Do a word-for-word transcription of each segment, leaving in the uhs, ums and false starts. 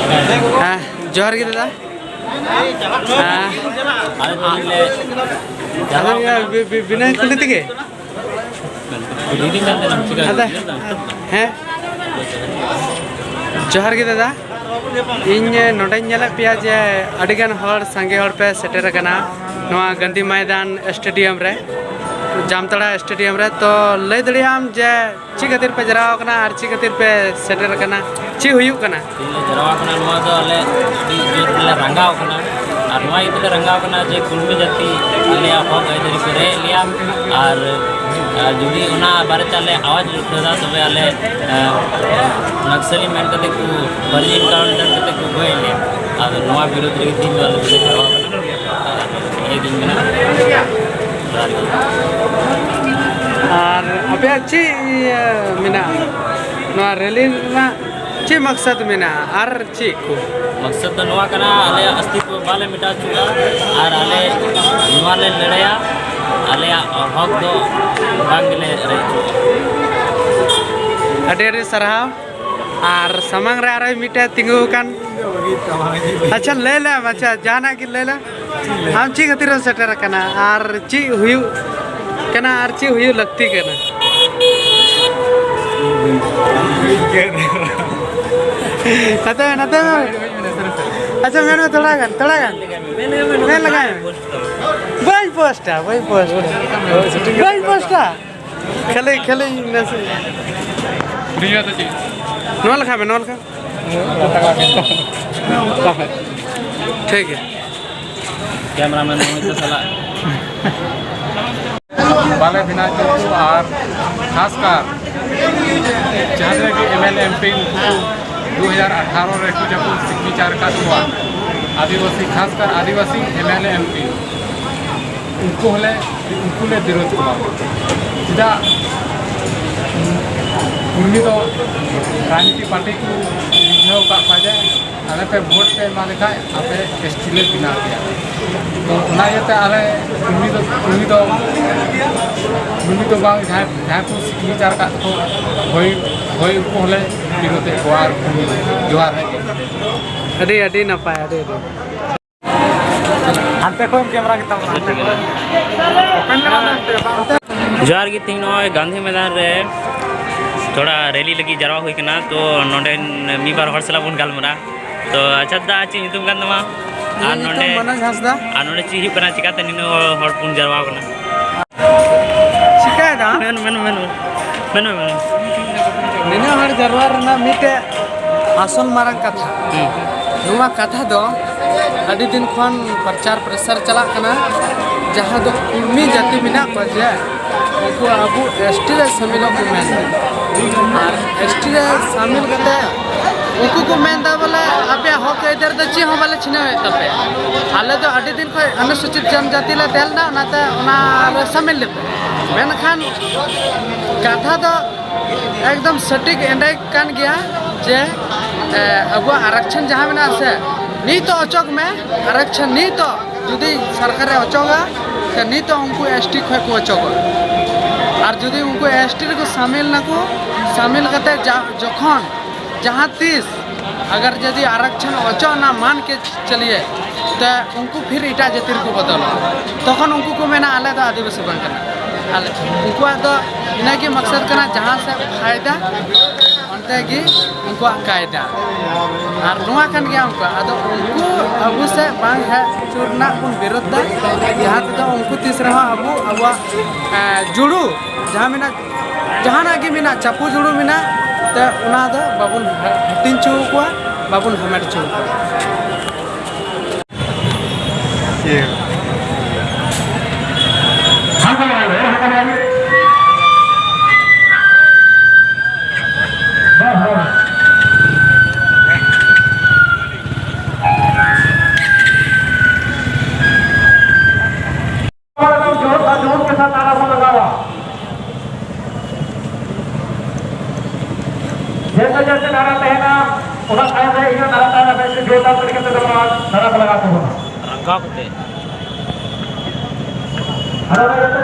ᱦᱮᱸ, ᱡᱚᱦᱟᱨ ᱜᱮ ᱫᱟᱫᱟ᱾ ᱦᱮᱸ᱾ ᱟᱫᱚ ᱤᱭᱟᱹ ᱵᱤ-, ᱵᱤ-, ᱵᱤᱱᱟᱹ ᱠᱩᱞᱤ ᱛᱮᱜᱮ? ᱟᱫᱚ, ᱦᱮᱸ, ᱡᱚᱦᱟᱨ ᱜᱮ ᱫᱟᱫᱟ᱾ ᱤᱧ ᱱᱚᱰᱮᱧ ᱧᱮᱞᱮᱫ ᱯᱮᱭᱟ ᱡᱮ ᱟᱹᱰᱤᱜᱟᱱ ᱦᱚᱲ, ᱥᱟᱸᱜᱮ ᱦᱚᱲ ᱯᱮ ᱥᱮᱴᱮᱨ ᱟᱠᱟᱱᱟ ᱱᱚᱣᱟ ᱜᱟᱱᱫᱷᱤ ᱢᱚᱭᱫᱟᱱ ᱥᱴᱮᱰᱤᱭᱟᱢ ᱨᱮ, ᱡᱟᱢᱛᱟᱲᱟ ᱥᱴᱮᱰᱤᱭᱟᱢ ᱨᱮ᱾ ᱛᱚ, ᱞᱟᱹᱭ ᱫᱟᱲᱮᱭᱟᱜ ᱟᱢ ᱡᱮ ᱪᱮᱫ ᱠᱷᱟᱹᱛᱤᱨ ᱯᱮ ᱡᱟᱣᱨᱟ ᱟᱠᱟᱱᱟ ᱟᱨ ᱪᱮᱫ ᱠᱷᱟᱹᱛᱤᱨ ᱯᱮ ᱥᱮᱴᱮᱨ ᱟᱠᱟᱱᱟ? ᱪᱮᱫ ᱦᱩᱭᱩᱜ ᱠᱟᱱᱟ? ᱛᱮᱦᱮᱧ ᱞᱮ ᱡᱟᱣᱨᱟ ᱟᱠᱟᱱᱟ, ᱱᱚᱣᱟ ᱫᱚ ᱟᱞᱮ ᱟᱹᱰᱤ ᱡᱳᱨ ᱞᱮ ᱨᱟᱸᱜᱟᱣ ᱠᱟᱱᱟ᱾ ᱟᱨ ᱱᱚᱣᱟ ᱤᱭᱟᱹ ᱛᱮᱞᱮ ᱨᱟᱸᱜᱟᱣ ᱠᱟᱱᱟ ᱡᱮ ᱠᱩᱲᱢᱤ ᱡᱟᱹᱛᱤ ᱟᱞᱮᱭᱟᱜ ᱦᱚᱠ ᱟᱹᱭᱫᱟᱹᱨᱤ ᱠᱚ ᱨᱮᱡ ᱞᱮᱭᱟ᱾ ᱟᱨ, ᱟᱨ ᱡᱩᱫᱤ ᱚᱱᱟ ᱵᱟᱨᱮ ᱛᱮ ᱟᱞᱮ ᱟᱣᱟᱡᱽ ᱞᱮ ᱩᱴᱷᱟᱹᱣ ᱫᱟ, ᱛᱚᱵᱮ ᱟᱞᱮ, ᱟᱨ, ᱱᱟᱠᱥᱟᱞᱤ ᱢᱮᱱ ᱠᱟᱛᱮ ᱠᱚ ᱵᱟᱹᱡᱤ ᱮᱱᱠᱟᱣᱩᱱᱴᱟᱨ ᱠᱟᱛᱮ ᱠᱚ ᱜᱚᱡ ᱞᱮᱭᱟ᱾ ᱟᱫᱚ ᱱᱚᱣᱟ ᱵᱤᱨᱩᱫᱽ ᱨᱮᱜᱮ ᱛᱮᱦᱮᱧ ᱫᱚ ᱟᱞᱮ ᱫᱚᱞᱮ ᱡᱟᱣᱨᱟ ᱟᱠᱟᱱᱟ᱾ ᱟᱨ ᱱᱤᱭᱟᱹ ᱜᱤᱧ ᱢᱮᱱᱟ, ᱡᱚᱦᱟᱨ ᱜᱮ᱾ ᱟᱨ ᱟᱯᱮᱭᱟᱜ ᱪᱮᱫ ᱤᱭᱟᱹ ᱢᱮᱱᱟᱜᱼᱟ? ᱱᱚᱣᱟ ᱨᱮᱞᱤ ᱨᱮᱱᱟᱜ ᱪᱮᱫ ᱢᱟᱠᱥᱟᱫ ᱢᱮᱱᱟᱜᱼᱟ? ᱟᱨ ᱪᱮᱫ ᱠᱚ? ᱢᱟᱠᱥᱟᱫ ᱫᱚ ᱱᱚᱣᱟ ᱠᱟᱱᱟ, ᱟᱞᱮᱭᱟᱜ ᱚᱥᱛᱤᱛᱵᱚ ᱵᱟᱞᱮ ᱢᱮᱴᱟᱣ ᱦᱚᱪᱚᱜᱼᱟ ᱟᱨ ᱟᱞᱮ ᱱᱚᱣᱟ ᱞᱮ ᱞᱟᱹᱲᱦᱟᱹᱭᱟ, ᱟᱞᱮᱭᱟᱜ ᱦᱚᱠ ᱫᱚ ᱵᱟᱝ ᱜᱮᱞᱮ ᱨᱮᱡ ᱦᱚᱪᱚᱜᱼᱟ᱾ ᱟᱹᱰᱤ ᱟᱹᱰᱤ ᱥᱟᱨᱦᱟᱣ᱾ ᱟᱨ ᱥᱟᱢᱟᱝ ᱨᱮ ᱟᱨᱚ ᱢᱤᱫᱴᱮᱱ ᱛᱤᱸᱜᱩ ᱟᱠᱟᱱ᱾ ᱟᱪᱪᱷᱟ, ᱞᱟᱹᱭ ᱞᱮᱢ, ᱟᱪᱪᱷᱟ, ᱡᱟᱦᱟᱱᱟᱜ ᱜᱮ ᱞᱟᱹᱭ ᱞᱮᱢ᱾ ᱟᱢ ᱪᱮᱫ ᱠᱷᱟᱹᱛᱤᱨ ᱮᱢ ᱥᱮᱴᱮᱨ ᱟᱠᱟᱱᱟ ᱟᱨ ᱪᱮᱫ ᱦᱩᱭᱩᱜ ᱠᱟᱱᱟ ᱟᱨ ᱪᱮᱫ ᱦᱩᱭᱩᱜ ᱞᱟᱹᱠᱛᱤ ᱠᱟᱱᱟ? ᱱᱚᱛᱮ ᱢᱮ, ᱱᱚᱛᱮ ᱢᱮ᱾ ᱟᱪᱪᱷᱟ, ᱢᱮᱱ ᱢᱮ ᱛᱷᱚᱲᱟ ᱜᱟᱱ, ᱛᱷᱚᱲᱟ ᱜᱟᱱ᱾ ᱢᱮᱱ ᱞᱟᱜᱟᱭ ᱢᱮ᱾ ᱵᱟᱹᱧ ᱯᱳᱥᱴᱟ, ᱵᱟᱹᱧ ᱯᱳᱥᱴᱟ, ᱵᱟᱹᱧ ᱯᱳᱥᱴᱟ᱾ ᱠᱷᱟᱹᱞᱤ, ᱠᱷᱟᱹᱞᱤ ᱱᱟᱥᱮ᱾ ᱱᱚᱣᱟ ᱞᱮᱠᱷᱟ ᱢᱮ, ᱱᱚᱣᱟ ᱞᱮᱠᱷᱟ᱾ ᱴᱷᱤᱠ ᱜᱮᱭᱟ᱾ ᱠᱮᱢᱮᱨᱟᱢᱮᱱ ᱢᱳᱦᱤᱛ ᱥᱟᱞᱟᱜ᱾ ᱵᱟᱞᱮ ᱵᱮᱱᱟᱣ ᱦᱚᱪᱚ ᱠᱚ ᱟᱨ ᱠᱷᱟᱥ ᱠᱟᱨ ᱡᱟᱦᱟᱸ ᱛᱤᱱᱟᱹᱜ ᱜᱮ M L A M P ᱩᱱᱠᱩ ᱠᱚ ᱫᱩ ᱦᱟᱡᱟᱨ ᱟᱴᱷᱟᱨᱚ ᱨᱮ ᱠᱚ ᱡᱟᱹᱯᱩᱫ ᱥᱤᱜᱽᱱᱮᱪᱟᱨ ᱟᱠᱟᱫ ᱠᱚᱣᱟ ᱟᱹᱫᱤᱵᱟᱹᱥᱤ, ᱠᱷᱟᱥ ᱠᱟᱨ ᱟᱹᱫᱤᱵᱟᱹᱥᱤ M L A M P, ᱩᱱᱠᱩ ᱦᱚᱸᱞᱮ, ᱩᱱᱠᱩ ᱞᱮ ᱵᱤᱨᱳᱫᱷ ᱠᱚᱣᱟ᱾ ᱪᱮᱫᱟᱜ ᱠᱩᱲᱢᱤ ᱫᱚ ᱨᱟᱡᱽᱱᱤᱛᱤ ᱯᱟᱨᱴᱤ ᱠᱚ ᱵᱩᱡᱷᱟᱹᱣ ᱟᱠᱟᱫ ᱠᱚᱣᱟ ᱡᱮ ᱟᱞᱮ ᱯᱮ ᱵᱷᱳᱴ ᱯᱮ ᱮᱢᱟ ᱞᱮᱠᱷᱟᱡ ᱟᱯᱮ ᱮᱥ ᱴᱤ ᱞᱮ ᱵᱮᱱᱟᱣ ᱯᱮᱭᱟ᱾ ᱛᱚ ᱚᱱᱟ ᱤᱭᱟᱹᱛᱮ ᱟᱞᱮ ᱠᱩᱲᱢᱤ ᱫᱚ ᱠᱩᱲᱢᱤ ᱫᱚ ᱠᱩᱲᱢᱤ ᱫᱚ ᱵᱟᱝ, ᱡᱟᱦᱟᱸᱭ ᱡᱟᱦᱟᱸᱭ ᱠᱚ ᱥᱤᱜᱽᱱᱮᱪᱟᱨ ᱟᱠᱟᱫ ᱠᱚ, ᱦᱳᱭ ᱦᱳᱭ ᱩᱱᱠᱩ ᱦᱚᱸᱞᱮ ᱵᱤᱨᱳᱫᱮᱫ ᱠᱚᱣᱟ᱾ ᱟᱨ ᱡᱚᱦᱟᱨ᱾ ᱟᱹᱰᱤ ᱟᱹᱰᱤ ᱱᱟᱯᱟᱭ, ᱟᱹᱰᱤ ᱟᱹᱰᱤ᱾ ᱦᱟᱱᱛᱮ ᱠᱷᱚᱱ ᱠᱮᱢᱮᱨᱟ ᱜᱮᱛᱟᱢ ᱠᱟᱱᱟ᱾ ᱡᱚᱦᱟᱨ ᱜᱮ᱾ ᱛᱮᱦᱮᱧ ᱱᱚᱜᱼᱚᱭ ᱜᱟᱱᱫᱷᱤ ᱢᱚᱭᱫᱟᱱ ᱨᱮ ᱛᱷᱚᱲᱟ ᱨᱮᱞᱤ ᱞᱟᱹᱜᱤᱫ ᱡᱟᱨᱣᱟ ᱦᱩᱭ ᱠᱟᱱᱟ, ᱛᱚ ᱱᱚᱰᱮ ᱢᱤᱫ ᱵᱟᱨ ᱦᱚᱲ ᱥᱟᱞᱟᱜ ᱵᱚᱱ ᱜᱟᱞᱢᱟᱨᱟᱜᱼᱟ᱾ ᱛᱚ ᱟᱪᱪᱷᱟ ᱫᱟ, ᱪᱮᱫ ᱧᱩᱛᱩᱢ ᱠᱟᱱ ᱛᱟᱢᱟ? ᱟᱨ ᱤᱧᱟᱹᱜ ᱧᱩᱛᱩᱢ ᱱᱚᱰᱮ ᱢᱚᱱᱳᱡᱽ ᱦᱟᱸᱥᱫᱟ᱾ ᱟᱨ ᱱᱚᱰᱮ ᱪᱮᱫ ᱦᱩᱭᱩᱜ ᱠᱟᱱᱟ, ᱪᱤᱠᱟᱛᱮ ᱱᱤᱱᱟᱹᱜ ᱦᱚᱲ, ᱦᱚᱲ ᱵᱚᱱ ᱡᱟᱨᱣᱟ ᱠᱟᱱᱟ? ᱪᱤᱠᱟᱭᱮᱫᱟ? ᱢᱮᱱ ᱢᱮᱱ ᱢᱮᱱ ᱢᱮ᱾ ᱢᱮᱱ ᱢᱮ, ᱢᱮᱱ ᱢᱮ᱾ ᱱᱤᱱᱟᱹᱜ ᱦᱚᱲ ᱡᱟᱨᱣᱟ ᱨᱮᱱᱟᱜ ᱢᱤᱫᱴᱮᱡ ᱟᱥᱚᱞ ᱢᱟᱨᱟᱝ ᱠᱟᱛᱷᱟ᱾ ᱦᱩᱸ᱾ ᱱᱚᱣᱟ ᱠᱟᱛᱷᱟ ᱫᱚ ᱟᱹᱰᱤ ᱫᱤᱱ ᱠᱷᱚᱱ ᱯᱨᱚᱪᱟᱨ ᱯᱨᱚᱥᱟᱨ ᱪᱟᱞᱟᱜ ᱠᱟᱱᱟ, ᱡᱟᱦᱟᱸ ᱫᱚ ᱠᱩᱲᱢᱤ ᱡᱟᱹᱛᱤ ᱢᱮᱱᱟᱜ ᱠᱚᱣᱟ ᱡᱮ ᱩᱱᱠᱩ ᱟᱵᱚ ᱮᱥ ᱴᱤ ᱨᱮ ᱥᱟᱹᱢᱤᱞᱚᱜ ᱠᱚ ᱢᱮᱱᱫᱟ᱾ ᱟᱨ ᱮᱥ ᱴᱤ ᱨᱮ ᱥᱟᱹᱢᱤᱞ ᱠᱟᱛᱮ ᱩᱱᱠᱩ ᱠᱚ ᱢᱮᱱᱫᱟ ᱵᱚᱞᱮ ᱟᱯᱮᱭᱟᱜ ᱦᱚᱠ ᱟᱹᱭᱫᱟᱹᱨ ᱫᱚ ᱪᱮᱫ ᱦᱚᱸ ᱵᱟᱞᱮ ᱪᱷᱤᱱᱟᱹᱣᱮᱫ ᱛᱟᱯᱮᱭᱟ, ᱟᱞᱮ ᱫᱚ ᱟᱹᱰᱤ ᱫᱤᱱ ᱠᱷᱚᱱ ᱚᱱᱩᱥᱩᱪᱤᱛ ᱡᱚᱱᱡᱟᱛᱤ ᱞᱮ ᱛᱟᱦᱮᱸ ᱞᱮᱱᱟ, ᱚᱱᱟᱛᱮ ᱚᱱᱟ ᱨᱮ ᱥᱟᱹᱢᱤᱞ ᱞᱮᱯᱮ᱾ ᱢᱮᱱᱠᱷᱟᱱ ᱠᱟᱛᱷᱟ ᱫᱚ ᱮᱠᱫᱚᱢ ᱥᱚᱴᱷᱤᱠ ᱮᱸᱰᱮ ᱠᱟᱱ ᱜᱮᱭᱟ ᱡᱮ, ᱮ, ᱟᱵᱚᱣᱟᱜ ᱟᱨᱟᱠᱪᱷᱚᱱ ᱡᱟᱦᱟᱸ ᱢᱮᱱᱟᱜᱼᱟ ᱥᱮ, ᱱᱤᱛᱚᱜ ᱚᱪᱚᱜ ᱢᱮ ᱟᱨᱟᱠᱪᱷᱚᱱ, ᱱᱤᱛᱚᱜ ᱡᱩᱫᱤ ᱥᱚᱨᱠᱟᱨᱮ ᱚᱪᱚᱜᱟ, ᱥᱮ ᱱᱤᱛᱚᱜ ᱩᱱᱠᱩ ᱮᱥ ᱴᱤ ᱠᱷᱚᱱ ᱠᱚ ᱚᱪᱚᱜᱚᱜᱼᱟ᱾ ᱟᱨ ᱡᱩᱫᱤ ᱩᱱᱠᱩ ᱮᱥ ᱴᱤ ᱨᱮᱠᱚ ᱥᱟᱢᱤᱞ ᱱᱟᱠᱚ, ᱥᱟᱢᱤᱞ ᱠᱟᱛᱮ ᱡᱟ-, ᱡᱚᱠᱷᱚᱱ ᱡᱟᱦᱟᱸ ᱛᱤᱥ ᱟᱜᱟᱨ ᱡᱩᱫᱤ ᱟᱨᱟᱠᱪᱷᱚᱱ ᱚᱪᱚᱜ ᱨᱮᱱᱟᱜ ᱢᱟᱱ ᱠᱮ ᱪᱟᱹᱞᱤᱭᱮ, ᱛᱮ ᱩᱱᱠᱩ ᱯᱷᱤᱨ ᱮᱴᱟᱜ ᱡᱟᱹᱛᱤ ᱨᱮᱠᱚ ᱵᱚᱫᱚᱞᱚᱜᱼᱟ, ᱛᱚᱠᱷᱚᱱ ᱩᱱᱠᱩ ᱠᱚ ᱢᱮᱱᱟ, "ᱟᱞᱮ ᱫᱚ ᱟᱹᱫᱤᱵᱟᱹᱥᱤ ᱵᱟᱝ ᱠᱟᱱᱟ ᱟᱞᱮ᱾" ᱩᱱᱠᱩᱣᱟᱜ ᱫᱚ ᱤᱱᱟᱹᱜᱮ ᱢᱚᱠᱥᱚᱫ ᱠᱟᱱᱟ, ᱡᱟᱦᱟᱸ ᱥᱮᱫ ᱯᱷᱟᱭᱫᱟ ᱚᱱᱛᱮ ᱜᱮ ᱩᱱᱠᱩᱣᱟᱜ ᱠᱟᱭᱫᱟ᱾ ᱟᱨ ᱱᱚᱣᱟ ᱠᱟᱱ ᱜᱮᱭᱟ ᱩᱱᱠᱩᱣᱟᱜ᱾ ᱟᱫᱚ ᱩᱱᱠᱩ ᱟᱵᱚ ᱥᱮᱫ ᱵᱟᱝ ᱦᱮᱡ ᱦᱚᱪᱚ ᱨᱮᱱᱟᱜ ᱵᱚᱱ ᱵᱤᱨᱳᱫᱷ ᱫᱟ, ᱡᱟᱦᱟᱸ ᱛᱮᱫᱚ ᱩᱱᱠᱩ ᱛᱤᱥ ᱨᱮᱦᱚᱸ ᱟᱵᱚ ᱟᱵᱚᱣᱟᱜ, ᱮ, ᱡᱩᱲᱩ ᱡᱟᱦᱟᱸ ᱢᱮᱱᱟᱜ, ᱡᱟᱦᱟᱱᱟᱜ ᱜᱮ ᱢᱮᱱᱟᱜ, ᱪᱟᱯᱚ ᱡᱩᱲᱩ ᱢᱮᱱᱟᱜ, ᱛᱮ ᱚᱱᱟ ᱫᱚ ᱵᱟᱵᱚᱱ ᱦᱟᱹᱴᱤᱧ ᱦᱚᱪᱚ ᱟᱠᱚᱣᱟ, ᱵᱟᱵᱚᱱ ᱦᱟᱢᱮᱴ ᱦᱚᱪᱚ ᱟᱠᱚᱣᱟ᱾ ᱡᱚᱛᱚ ᱡᱚᱛᱚ ᱠᱮ ᱥᱟᱛᱷ ᱱᱟᱨᱟ ᱵᱚᱱ ᱞᱟᱜᱟᱣᱟ᱾ ᱡᱮᱥᱮ ᱡᱮᱥᱮ ᱱᱟᱨᱟ ᱛᱟᱦᱮᱱᱟ, ᱚᱱᱟ ᱛᱟᱭᱚᱢ ᱨᱮ ᱤᱧᱟᱹᱜ ᱱᱟᱨᱟ ᱛᱟᱦᱮᱱᱟ᱾ ᱡᱳᱨᱫᱟᱨ ᱛᱟᱹᱨᱤᱠᱟ ᱛᱮ ᱱᱚᱣᱟ ᱫᱷᱟᱨᱟ ᱠᱚ ᱞᱟᱜᱟᱣ ᱛᱟᱵᱚᱱᱟ᱾ ᱨᱟᱸᱜᱟᱣ ᱠᱟᱛᱮ᱾ ᱟᱫᱚ ᱚᱱᱟ ᱤᱭᱟᱹᱛᱮ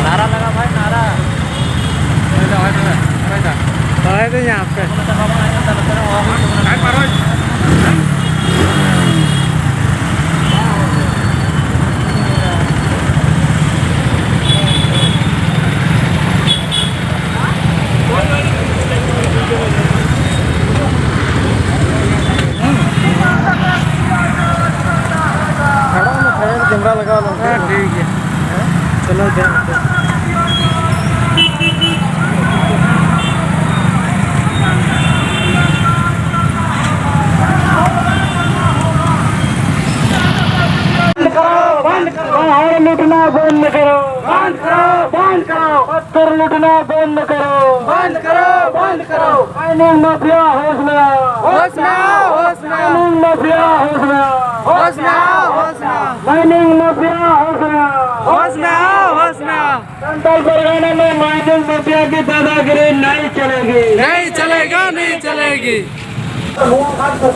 ᱱᱟᱨᱟ ᱞᱟᱜᱟ ᱵᱷᱟᱭ, ᱱᱟᱨᱟ᱾ ᱦᱳᱭ ᱫᱚ ᱧᱟᱢ ᱯᱮ᱾ ᱠᱮᱢᱨᱟ ᱞᱟᱜᱟᱣ ᱞᱮᱱᱠᱷᱟᱱ᱾ ᱦᱮᱸ, ᱴᱷᱤᱠ ᱜᱮᱭᱟ᱾ ᱪᱚᱞᱚ, ᱫᱮᱱ᱾ बंद करो, बंद करो। हर लूटना बंद करो। बंद करो, बंद करो। पत्थर लूटना बंद करो। बंद करो, बंद करो। माइनिंग माफिया होश में आओ। होश में आओ, होश में आओ। माइनिंग माफिया होश में आओ। होश में आओ, होश में आओ। माइनिंग माफिया होश में आओ। होश में आओ, होश में आओ। संथाल परगना में माइनिंग माफिया की दादागिरी नहीं चलेगी। नहीं चलेगा, नहीं चलेगी। ᱱᱚᱣᱟ ᱵᱟᱸᱫᱷ ᱫᱚ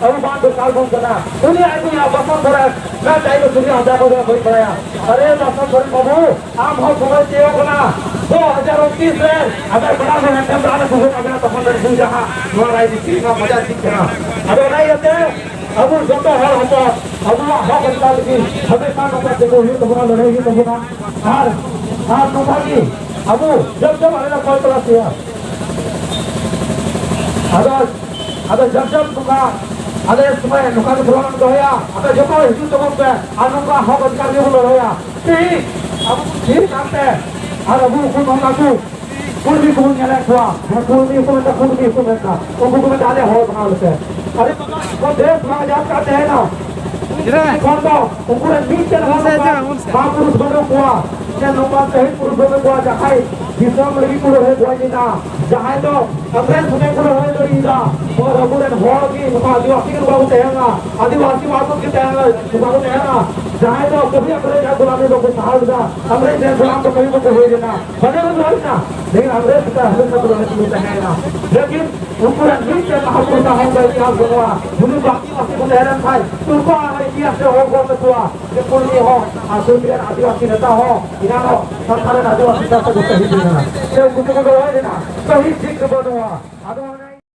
ᱟᱵᱚ ᱵᱟᱸᱫᱷ ᱫᱚ ᱠᱟᱞ ᱵᱚᱱ ᱠᱟᱱᱟ᱾ ᱩᱱᱤ ᱟᱡ ᱫᱚ ᱵᱟᱥᱚᱱ ᱫᱷᱚᱨᱮ ᱚᱠᱟ ᱴᱟᱭᱤᱢ ᱨᱮ ᱥᱩᱨᱭᱚ ᱦᱟᱡᱟᱨ ᱠᱚ ᱵᱟᱹᱧ ᱵᱟᱲᱟᱭᱟ᱾ ᱟᱨᱮ ᱵᱟᱥᱚᱱ ᱫᱷᱚᱨᱮ ᱵᱟᱹᱵᱩ, ᱟᱢ ᱦᱚᱸ ᱥᱚᱢᱚᱭ ᱛᱤᱭᱳᱜ ᱠᱟᱱᱟ᱾ ᱫᱩ ᱦᱟᱡᱟᱨ ᱩᱱᱛᱤᱥ ᱨᱮ ᱟᱵᱮᱱ ᱵᱟᱲᱟᱭ ᱵᱮᱱ ᱮᱱᱛᱮ ᱵᱟᱲᱟᱭ ᱵᱮᱱ ᱥᱩᱡᱳᱜᱽ ᱟᱵᱮᱱ ᱛᱚᱠᱷᱚᱱ ᱵᱮᱱ ᱵᱩᱡᱟ ᱦᱟᱸᱜ ᱱᱚᱣᱟ ᱨᱟᱡᱽᱱᱤᱛᱤ ᱨᱮᱱᱟᱜ ᱢᱚᱡᱟ ᱪᱮᱫ ᱠᱟᱱᱟ᱾ ᱟᱫᱚ ᱚᱱᱟ ᱤᱭᱟᱹᱛᱮ ᱟᱵᱚ ᱡᱚᱛᱚ ᱦᱚᱲ ᱦᱚᱯᱚᱱ ᱟᱵᱚᱣᱟᱜ ᱦᱚᱠ ᱚᱫᱷᱤᱠᱟᱨ ᱞᱟᱹᱜᱤᱫ ᱦᱟᱢᱮᱥᱟ ᱱᱚᱝᱠᱟ ᱛᱤᱸᱜᱩ ᱦᱩᱭᱩᱜ ᱛᱟᱵᱚᱱᱟ, ᱞᱟᱹᱲᱦᱟᱹᱭ ᱦᱩᱭᱩᱜ ᱛᱟᱵᱚᱱᱟ᱾ ᱟᱨ, ᱟᱨ ᱱᱚᱝᱠᱟ ᱜᱮ ᱟᱵᱚ ᱡᱚᱵ ᱡᱚᱵ ᱟᱞᱮ ᱞᱮ ᱠᱚᱭ ᱛᱚᱞᱟᱥ ᱯᱮᱭᱟ᱾ ᱟᱫᱚ, ᱟᱫᱚ ᱡᱚᱵ ᱡᱚᱵ ᱱᱚᱝᱠᱟ ᱟᱞᱮ ᱥᱚᱢᱚᱭ ᱱᱚᱝᱠᱟ ᱜᱮ ᱯᱨᱳᱜᱨᱟᱢ ᱫᱚᱦᱚᱭᱟ, ᱟᱯᱮ ᱡᱚᱛᱚ ᱦᱤᱡᱩᱜ ᱛᱟᱵᱚᱱ ᱯᱮ ᱟᱨ ᱱᱚᱝᱠᱟ ᱦᱚᱠ ᱚᱫᱷᱤᱠᱟᱨ ᱜᱮᱵᱚᱱ ᱞᱟᱹᱲᱦᱟᱹᱭᱟ᱾ ᱛᱮᱦᱮᱧ ᱟᱵᱚ ᱵᱚᱱ ᱛᱷᱤᱨ ᱠᱟᱱᱛᱮ ᱟᱨ ᱟᱵᱚ ᱩᱱᱠᱩ ᱱᱚᱝᱠᱟ ᱠᱚ ᱠᱩᱲᱢᱤ ᱠᱚᱵᱚᱱ ᱧᱮᱞᱮᱫ ᱠᱚᱣᱟ, ᱦᱮᱸ, ᱠᱩᱲᱢᱤ ᱠᱚ ᱢᱮᱛᱟ, ᱠᱩᱲᱢᱤ ᱠᱚ ᱢᱮᱛᱟ, ᱩᱱᱠᱩ ᱠᱚ ᱢᱮᱛᱟ, "ᱟᱞᱮ ᱦᱚᱲ ᱠᱟᱱᱟ ᱞᱮ ᱥᱮ?" ᱟᱞᱮ ᱠᱚ ᱫᱮᱥ ᱵᱟᱝ ᱟᱡᱟᱫ ᱠᱟᱛᱮ ᱛᱟᱦᱮᱸᱱᱟ᱾ ᱪᱮᱫᱟᱜ? ᱠᱷᱚᱱ ᱫᱚ ᱩᱱᱠᱩ ᱨᱮᱱ ᱢᱤᱫᱴᱮᱱ ᱦᱚᱲ ᱩᱱ ᱥᱮ ᱱᱚᱝᱠᱟ ᱪᱮᱫ? ᱩᱱ ᱥᱮ? ᱵᱟᱝ ᱯᱩᱨᱩᱥ ᱵᱟᱹᱱᱩᱜ ᱠᱚᱣᱟ, ᱥᱮ ᱱᱚᱝᱠᱟ ᱥᱟᱹᱦᱤᱫ ᱯᱩᱨᱩᱥ ᱵᱟᱹᱱᱩᱜ ᱠᱚᱣᱟ, ᱡᱟᱦᱟᱸᱭ ᱫᱤᱥᱚᱢ ᱞᱟᱹᱜᱤᱫ ᱠᱚ ᱞᱟᱹᱲᱦᱟᱹᱭ ᱜᱚᱡ ᱞᱮᱱᱟ, ᱡᱟᱦᱟᱸᱭ ᱫᱚ ᱟᱵᱚᱨᱮᱱ ᱥᱚᱸᱜᱮ ᱠᱚ ᱨᱚᱦᱚᱭ ᱫᱟᱲᱮᱭᱟᱫᱟ᱾ ᱟᱵᱚᱨᱮᱱ ᱦᱚᱲ ᱜᱮ ᱱᱚᱝᱠᱟ ᱟᱹᱫᱤᱵᱟᱹᱥᱤ ᱜᱮ ᱵᱟᱵᱚ ᱛᱟᱦᱮᱱᱟ, ᱟᱹᱫᱤᱵᱟᱹᱥᱤ ᱢᱟᱵᱚ ᱜᱮ ᱛᱟᱦᱮᱱᱟ, ᱵᱟᱵᱚ ᱛᱟᱦᱮᱱᱟ᱾ ᱡᱟᱦᱟᱸᱭ ᱫᱚ ᱠᱟᱹᱢᱤ ᱟᱠᱚ ᱨᱮ ᱡᱟᱦᱟᱸ ᱜᱩᱞᱟᱢᱤ ᱵᱟᱠᱚ ᱥᱟᱦᱟᱣ ᱞᱮᱫᱟ, ᱟᱵᱚᱨᱮᱱ ᱡᱟᱦᱟᱸ ᱜᱩᱞᱟᱢ ᱠᱚ ᱠᱟᱹᱢᱤ ᱵᱟᱠᱚ ᱦᱩᱭ ᱞᱮᱱᱟ, ᱵᱟᱞᱮ ᱵᱚᱱ ᱦᱩᱭ ᱞᱮᱱᱟ᱾ ᱞᱮᱠᱤᱱ ᱟᱵᱚᱨᱮᱱ ᱥᱮᱛᱟ ᱦᱟᱹᱞᱩ ᱠᱚ ᱨᱚᱦᱚᱭ ᱛᱮᱠᱚ ᱛᱟᱦᱮᱸᱭᱮᱱᱟ᱾ ᱞᱮᱠᱤᱱ ᱩᱱᱠᱩ ᱨᱮᱱ ᱢᱤᱫᱴᱮᱱ ᱢᱟᱦᱟᱯᱩᱨᱩᱥ ᱦᱚᱸ ᱵᱟᱭ ᱧᱟᱢ ᱵᱟᱹᱱᱩᱜᱼᱟ᱾ ᱡᱩᱫᱤ ᱵᱟᱝ ᱟᱹᱫᱤᱵᱟᱹᱥᱤ ᱠᱚ ᱛᱟᱦᱮᱸ ᱞᱮᱱ ᱠᱷᱟᱱ, ᱩᱱᱠᱩᱣᱟᱜ ᱤᱛᱤᱦᱟᱥ ᱨᱮ ᱚᱞ ᱜᱚᱫ ᱛᱟᱠᱚᱣᱟ ᱡᱮ ᱠᱩᱲᱢᱤ ᱦᱚᱸ ᱟᱨ ᱠᱩᱲᱢᱤ ᱨᱮᱱ ᱟᱹᱫᱤᱵᱟᱹᱥᱤ ᱱᱮᱛᱟ ᱦᱚᱸ ᱮᱱᱟᱱᱚᱜ ᱥᱟᱱᱛᱟᱲ ᱨᱮᱱ ᱟᱹᱫᱤᱵᱟᱹᱥᱤ ᱥᱟᱶᱛᱮ ᱠᱚ ᱥᱟᱹᱦᱤᱡ ᱞᱮᱱᱟ᱾ ᱥᱮ ᱩᱱᱠᱩ ᱛᱮᱠᱚ ᱨᱚᱲ ᱞᱮᱱᱟ, ᱥᱟᱹᱦᱤᱡ ᱴᱷᱤᱠ ᱫᱚ ᱵᱟᱹᱱᱩᱜᱼᱟ᱾ ᱟᱫᱚ